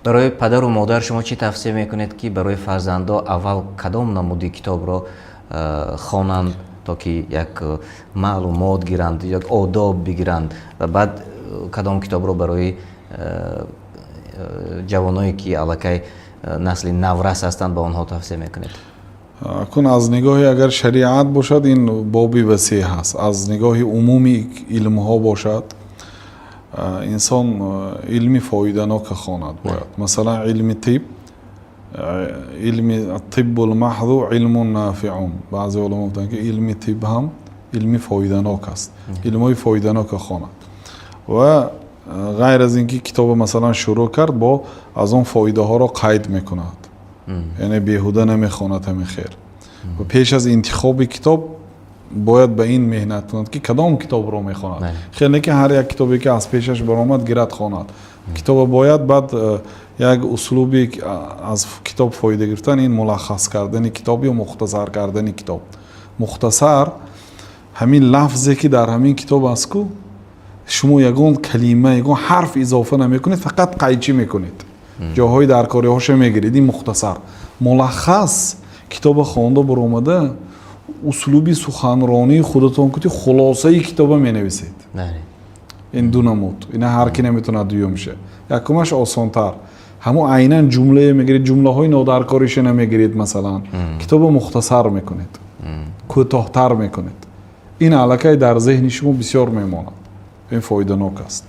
Барои падару модар шумо чӣ тавсия мекунед, ки барои фарзандо аввал кадом намуди китобро хонанд, то ки як маълумот гиранд, як одоб бигиранд, ва баъд кадом китобро барои ҷавоное, ки аллакай насли наврас ҳастанд, ба онҳо тавсия мекунед? Кун, аз нигоҳи агар шариат бошад, ин боби васеъ ҳаст. Аз нигоҳи умуми илмҳо бошад, инсон илми фоиданока хонад бояд. Масалан, илми тиб, илми الطب المحض علم نافع. Баъзе уламо гуфтанд, ки илми тиб ҳам илми фоиданок аст. Илмҳои фоиданока хонад ва ғайр аз ин ки китоба, масалан, шурӯъ кард, бо аз он фоидаҳоро қайд мекунад, яъне беҳуда намехонад. Ҳамин хел ва пеш аз интихоби китоб бояд ба ин меҳнат кунад, ки кадом китобро мехонад. Хел не ки ҳар як китобе, ки аз пешаш баромад, гирад, хонад. Китоба бояд баъд як услуби аз китоб фоида гирифтан, ин мулаххас кардани китоб ё мухтасар кардани китоб. Мухтасар ҳамин лафзе, ки дар ҳамин китоб аст ку, шумо ягон калима, ягон ҳарф изофа намекунед, фақат қайчӣ мекунед, ҷоҳои даркориҳоша мегиред. Ин мухтасар. Мулаххас китоба хонда баромада, услуби суханронии худатон кути, хулосаи китоба менависед. Ин ду намуд, ина ҳар ки наметавонад. Дуюмша, якумаш осонтар, ҳамун айнан ҷумлае мегиред, ҷумлаҳои нодаркориша намегиред. Масалан, китоба мухтасар мекунед, кӯтоҳтар мекунед. Ин аллакай дар зеҳни шумо бисёр мемонад, ин фоиданок аст.